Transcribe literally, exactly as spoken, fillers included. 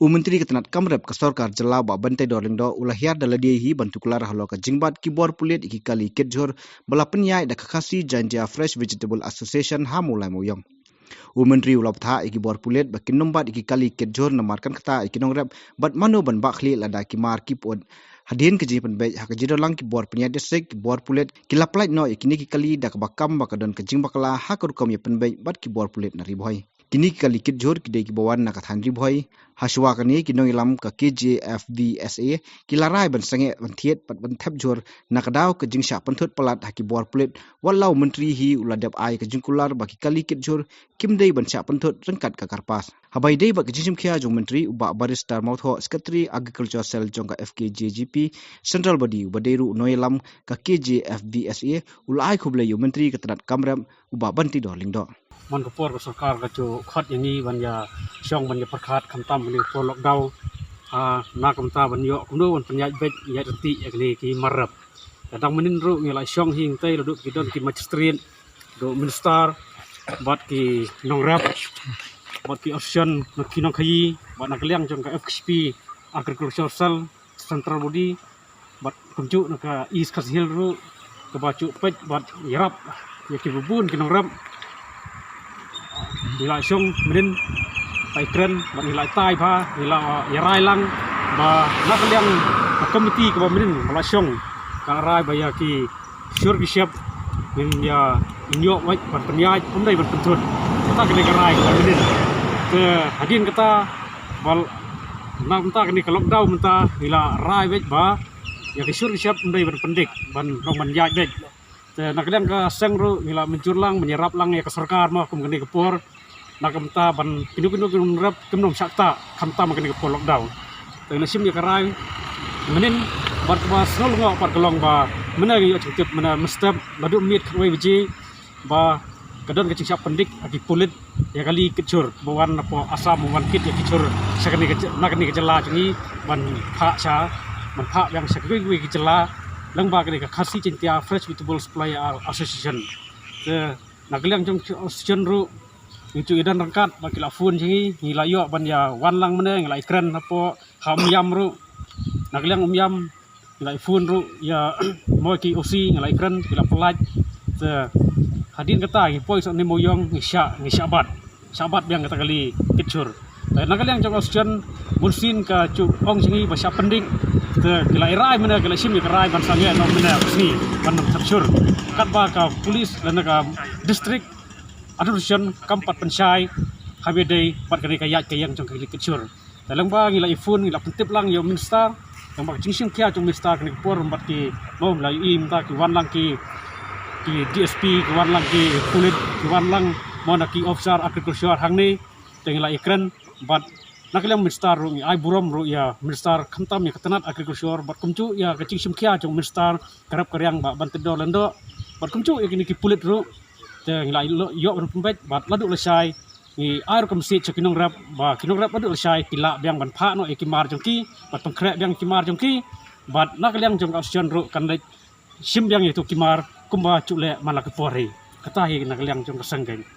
U Myntri ka tnat kam rep ka sorkar jylla, Bah Banteidor Lyngdoh, u la hiar da lade hi ban tuklar halor ka jingbat ki bor pulit ïa ki kali kit jhur ba la pynïaid da ka Khasi Jaintia Fresh Vegetable Association ha Mawlai Mawiong. U Myntri u la bthah ïa ki bor pulit ba kin nym bat ïa ki kali kit jhur namar kan ktah ïa ki nongrep bad mano ban bah khlieh lada ki mar ki pyut. Hadien ka jingpynbeit ha ka jingdon lang ki bor pynïaid district, ki bor pulit ki la pyllait noh ïa kine ki kali da kaba kam ba ka don ka jingbakla ha ka rukom ïa pynbeit bad ki bor pulit na Ri Bhoi. Kine ki kali kit jhur ki dei kiba wan na ka thaiñ Ri Bhoi. Hashuwa kane, ki nongïalam ka K J F V S A ki la rai ban sangeh, ban thied bad ban thep jhur na ka daw ka jingshah pynthut palat ha ki bor pulit, wat la u Myntri hi u la dep ai ka jingkular ba ki kali kit jhur kim dei ban shah pynthut ryngkat ka karpas. Haba ïadei bad ka jingshim khia jong u Myntri, u Bah Barrister Mawthoh, Secretary Agriculture Cell jong ka F K J G P Central Body, uba dei ruh u nongïalam ka K J F V S A, u la ai khublei ïa u Myntri ka tnat kam rep, u Bah Banteidor Lyngdoh. Man ka por ka sorkar ka ju khot ïa ngi ban ïa shong ban ïa pyrkhat khamtam kane ka por lockdown. Ah, na ka bynta ban ïoh kumno ban pynïaid beit, ïaid ryntih ïa kine ki mar rep. Te dang mynnin ruh ngi la shong hi hangtei, la don ki, don ki magistrate, don minister, bad ki nongrep, bad ki association, na ki nongkhaïi, bad na ka liang jong ka F K J P Agriculture Cell, Central Body, bad kumjuh na ka East Khasi Hills ruh, kaba ju peit bad ïarap ïa kiba bun ki nongrep. Ngi la shong mynnin, la ïakren bad ngi la ïatai bha, ngi la ïarai lang ba na ka liang ka komiti kaba mynnin ba la shong, ka la rai ba ïa ki shur ki shep ngin ïa ïoh wait ban pynïaid, ym dei ban pynthut. Kata ka dei ka rai kaba mynnin. Te hadien kata, ba na mynta kane ka lockdown mynta, ngi la rai wait ba ïa ki shur ki shep ym dei ban pyndik, ban long ban ïaid beit. Te na ka liang ka seng ruh ngi la mynjur lang, mynjur lang ïa ka sorkar mo kum kane ka por. Na ka bynta ban kino kino ki nongrep kim nym shah ktah khamtam ha kane ka por lockdown. Te ngi la shim ïa ka rai mynnin, bad kaba sngewlyngngoh pat ka long ba mynne ngi ïoh jingtip mynne mynstep naduh miet khatwei baje ba ka don ka jingshah pyndik ha ki pulit ïa ki kali kit jhur ba wan napoh Assam, ba wan kit ïa ki jhur sha kane ka jy-, na kane ka jylla jong ngi, ban phah sha, ban phah biang sha kiwei kiwei ki jylla, lyngba kane ka Khasi Jaintia Fresh Vegetable Supplier Association. Te na ka liang jong ka association ruh ngi ju ïadon ryngkat bad ki la phone sha ngi, ngi la ïoh ban ïa wan lang mynne, ngi la ïakren hapoh ha Umiam ruh. Na ka liang Umiam ngi la phone ruh ïa mo ki O C, ngi la ïakren, ki la pyllait. Te hadien kata ngi poi sha ne Mawiong, ngi shah, ngi shah bat, shah bat biang kata kali kit jhur. Te na ka liang jong ka association, bunsien ka ju ong sha ngi ba shah pyndik. Te ki la ïarai mynne, ki la shim ïa ka rai ban sangeh noh mynne ka sngi ban nym thep jhur. Katba ka police lane ka district administration kam pat pynshai ha ba ïadei bad kane ka ïaid ka ïeng jong ka kali kit jhur. Te lyngba ngi la i phone, ngi la pyntip lang ïa u minister, lyngba ka jingshim khia jong u minister kane ka por, bad ki, mo, la i mynta ki wan lang ki, ki D S P, ki wan lang ki pulit, ki wan lang, mo, na ki officer agriculture hangne. Te ngi la ïakren bad na ka liang minister ruh, ngi ai burom ruh ïa minister khamtam ïa ka tnat agriculture, bad kumjuh ïa ka jingshim khia jong u minister ka rep ka riang Bah Banteidor Lyngdoh, bad kumjuh ïa kine ki pulit ruh. Te ngi la ïoh, ïoh ban pynbeit bad naduh lashai ngi ai ruh ka message sha ki nongrep ba ki nongrep naduh lashai ki lah biang ban phah noh ïa ki mar jong ki, bad pynkhreh biang ki mar jong ki. Bad na ka liang jong ka association ruh kan leit shim biang ïa kito ki mar kumba ju leh man la ki por hi. Kata hi na ka liang jong ka seng kein.